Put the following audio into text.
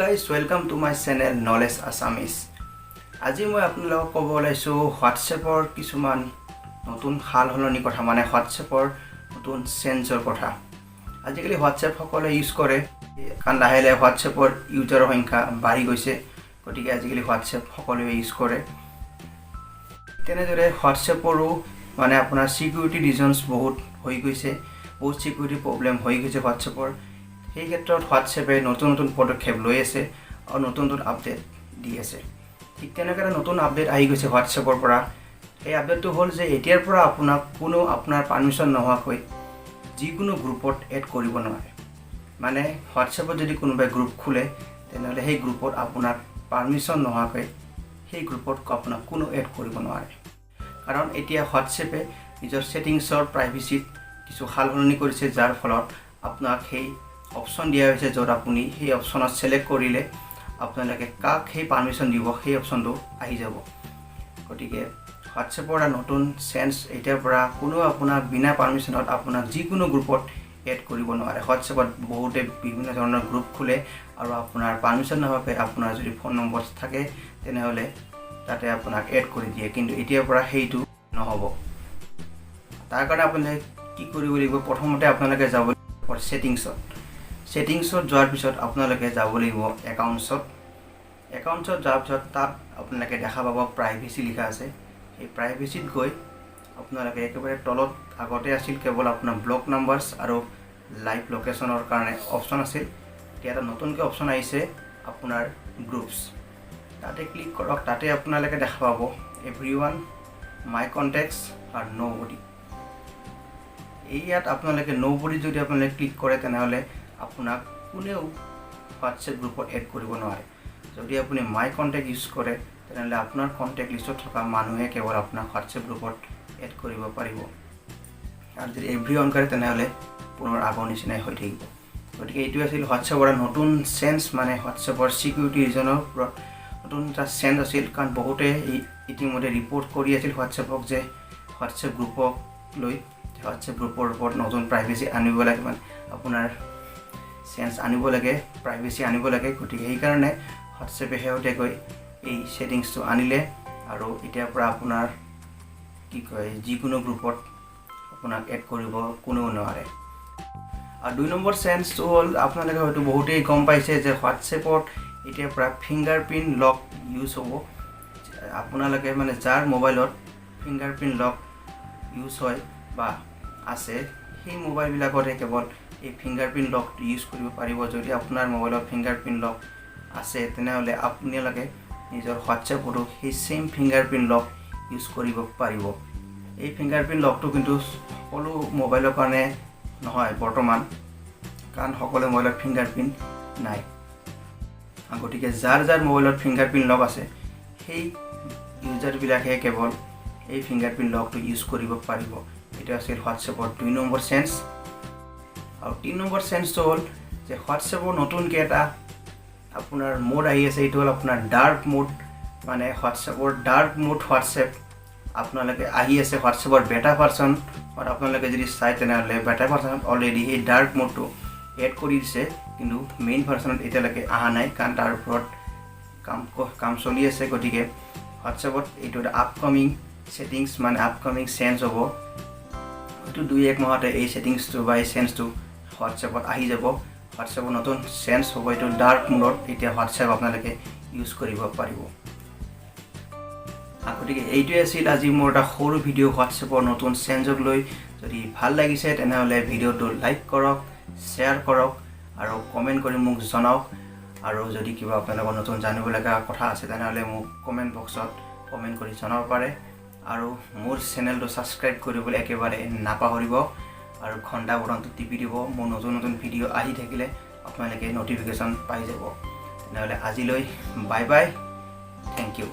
Guys, welcome to my channel Knowledge Assamese. আজি মই আপোনালোকক ক'ব ওলাইছোঁ হোৱাটছএপৰ কিছুমান নতুন সাল সলনি কথা, মানে হোৱাটছএপৰ নতুন চেঞ্জৰ কথা। আজিকালি হোৱাটছএপ সকলোৱে ইউজ কৰে, কাৰণ লাহে লাহে হোৱাটছএপৰ ইউজাৰৰ সংখ্যা বাঢ়ি গৈছে। গতিকে আজিকালি হোৱাটছএপ সকলোৱে ইউজ কৰে। তেনেদৰে হোৱাটছএপৰো মানে আপোনাৰ ছিকিউৰিটি ৰিজনছ বহুত হৈ গৈছে, বহুত ছিকিউৰিটি প্ৰব্লেম হৈ গৈছে হোৱাটছএপৰ। সেই ক্ষেত্ৰত হোৱাটছএপে নতুন নতুন পদক্ষেপ লৈ আছে আৰু নতুন নতুন আপডেট দি আছে। ঠিক তেনেকৈ এটা নতুন আপডেট আহি গৈছে হোৱাটছএপৰ পৰা। সেই আপডেটটো হ'ল যে এতিয়াৰ পৰা আপোনাক কোনো আপোনাৰ পাৰ্মিশ্যন নোহোৱাকৈ যিকোনো গ্ৰুপত এড কৰিব নোৱাৰে। মানে হোৱাটছএপত যদি কোনোবাই গ্ৰুপ খোলে, তেনেহ'লে সেই গ্ৰুপত আপোনাক পাৰ্মিশ্যন নোহোৱাকৈ সেই গ্ৰুপত আপোনাক কোনো এড কৰিব নোৱাৰে। কাৰণ এতিয়া হোৱাটছএপে নিজৰ ছেটিংছৰ প্ৰাইভেচিত কিছু সাল সলনি কৰিছে, যাৰ ফলত আপোনাক সেই অপশ্যন দিয়া হৈছে, য'ত আপুনি সেই অপশ্যনত ছিলেক্ট কৰিলে আপোনালোকে কাক সেই পাৰ্মিশ্যন দিব, সেই অপশ্যনটো আহি যাব। গতিকে হোৱাটছএপৰ এটা নতুন চেঞ্জ, এতিয়াৰ পৰা কোনো আপোনাক বিনা পাৰ্মিশ্যনত আপোনাক যিকোনো গ্ৰুপত এড কৰিব নোৱাৰে। হোৱাটছএপত বহুতে বিভিন্ন ধৰণৰ গ্ৰুপ খোলে আৰু আপোনাৰ পাৰ্মিশ্যন নোহোৱাকৈ আপোনাৰ যদি ফোন নম্বৰ থাকে, তেনেহ'লে তাতে আপোনাক এড কৰি দিয়ে। কিন্তু এতিয়াৰ পৰা সেইটো নহ'ব। তাৰ কাৰণে আপোনালোকে কি কৰিব লাগিব? প্ৰথমতে আপোনালোকে যাব লাগিব ছেটিংছত। ছেটিংছত যোৱাৰ পিছত আপোনালোকে যাব লাগিব একাউণ্টছত। একাউণ্টছত যোৱাৰ পিছত তাত আপোনালোকে দেখা পাব প্ৰাইভেচি লিখা আছে। সেই প্ৰাইভেচিত গৈ আপোনালোকে একেবাৰে তলত, আগতে আছিল কেৱল আপোনাৰ ব্লক নাম্বাৰ্ছ আৰু লাইভ লোকেশ্যনৰ কাৰণে অপশ্যন আছিল, এতিয়া এটা নতুনকৈ অপশ্যন আহিছে আপোনাৰ গ্ৰুপছ। তাতে ক্লিক কৰক। তাতে আপোনালোকে দেখা পাব এভৰি ওৱান, মাই কণ্টেক্টছ আৰু ন' বডি। এই ইয়াত আপোনালোকে ন' বডি যদি আপোনালোকে ক্লিক কৰে, তেনেহ'লে আপোনাক কোনেও হোৱাটছএপ গ্ৰুপত এড কৰিব নোৱাৰে। যদি আপুনি মাই কণ্টেক্ট ইউজ কৰে, তেনেহ'লে আপোনাৰ কণ্টেক্ট লিষ্টত থকা মানুহে কেৱল আপোনাক হোৱাটছএপ গ্ৰুপত এড কৰিব পাৰিব। আৰু যদি এভৰি ওৱান কৰে, তেনেহ'লে পুনৰ আগৰ নিচিনাই হৈ থাকিব। গতিকে এইটো আছিল হোৱাটছএপৰ এটা নতুন চেঞ্জ, মানে হোৱাটছএপৰ ছিকিউৰিটি ৰিজনৰ ওপৰত নতুন এটা চেঞ্জ আছিল। কাৰণ বহুতে ইতিমধ্যে ৰিপৰ্ট কৰি আছিল হোৱাটছএপক যে হোৱাটছএপ গ্ৰুপক লৈ, হোৱাটছএপ গ্ৰুপৰ ওপৰত নতুন প্ৰাইভেচি আনিব লাগে, মানে আপোনাৰ চেঞ্জ আনিব লাগে, প্ৰাইভেচি আনিব লাগে। গতিকে সেইকাৰণে হোৱাটছএপে শেহতীয়াকৈ এই ছেটিংছটো আনিলে আৰু এতিয়াৰ পৰা আপোনাৰ কি কয়, যিকোনো গ্ৰুপত আপোনাক এড কৰিব কোনেও নোৱাৰে। আৰু 2 নম্বৰ চেঞ্জটো হ'ল, আপোনালোকে হয়তো বহুতেই গম পাইছে যে হোৱাটছএপত এতিয়াৰ পৰা ফিংগাৰ প্ৰিণ্ট লক ইউজ হ'ব। আপোনালোকে মানে যাৰ মোবাইলত ফিংগাৰ প্ৰিণ্ট লক ইউজ হয় বা আছে, সেই মোবাইলবিলাকতহে কেৱল এই ফিংগাৰ প্ৰিণ্ট লকটো ইউজ কৰিব পাৰিব। যদি আপোনাৰ মোবাইলত ফিংগাৰ প্ৰিণ্ট লক আছে, তেনেহ'লে আপোনালোকে নিজৰ হোৱাটছএপতো সেই ছেইম ফিংগাৰ প্ৰিণ্ট লক ইউজ কৰিব পাৰিব। এই ফিংগাৰ প্ৰিণ্ট লকটো কিন্তু সকলো মোবাইলৰ কাৰণে নহয় বৰ্তমান, কাৰণ সকলো মোবাইলত ফিংগাৰ প্ৰিণ্ট নাই। গতিকে যাৰ যাৰ মোবাইলত ফিংগাৰ প্ৰিণ্ট লক আছে, সেই ইউজাৰবিলাকহে কেৱল এই ফিংগাৰ প্ৰিণ্ট লকটো ইউজ কৰিব পাৰিব। এইটো আছিল হোৱাটছএপৰ 2 নম্বৰ চেঞ্জ। আৰু 3 নম্বৰ চেঞ্জটো হ'ল যে হোৱাটছএপৰ নতুনকৈ এটা আপোনাৰ মোড আহি আছে। এইটো হ'ল আপোনাৰ ডাৰ্ক মোড। মানে হোৱাটছএপৰ ডাৰ্ক মোড হোৱাটছএপ আপোনালোকে আহি আছে। হোৱাটছএপৰ বেটা ভাৰ্চন আপোনালোকে যদি চায়, তেনেহ'লে বেটা ভাৰ্চনত অলৰেডি সেই ডাৰ্ক মোডটো এড কৰি দিছে। কিন্তু মেইন ভাৰ্চনত এতিয়ালৈকে অহা নাই, কাৰণ তাৰ ওপৰত কাম চলি আছে। গতিকে হোৱাটছএপত এইটো এটা আপকামিং ছেটিংছ, মানে আপকামিং চেঞ্জ হ'ব। হয়তো 2-1 মাহতে এই ছেটিংছটো বা এই চেঞ্জটো হোৱাটছএপত আহি যাব। হোৱাটছএপৰ নতুন চেঞ্জ হ'ব এইটো, ডাৰ্ক মোডত এতিয়া হোৱাটছএপ আপোনালোকে ইউজ কৰিব পাৰিব। গতিকে এইটোৱে আছিল আজি মোৰ এটা সৰু ভিডিঅ' হোৱাটছএপৰ নতুন চেঞ্জক লৈ। যদি ভাল লাগিছে, তেনেহ'লে ভিডিঅ'টো লাইক কৰক, শ্বেয়াৰ কৰক আৰু কমেণ্ট কৰি মোক জনাওক। আৰু যদি কিবা আপোনালোকৰ নতুন জানিব লগা কথা আছে, তেনেহ'লে মোক কমেণ্ট বক্সত কমেণ্ট কৰি জনাব পাৰে। আৰু মোৰ চেনেলটো ছাবস্ক্ৰাইব কৰিবলৈ একেবাৰে নাপাহৰিব আৰু ঘণ্টা বটনটো টিপি দিব। মোৰ নতুন নতুন ভিডিঅ' আহি থাকিলে আপোনালোকে ন'টিফিকেশ্যন পাই যাব। তেনেহ'লে আজিলৈ বাই বাই, thank U.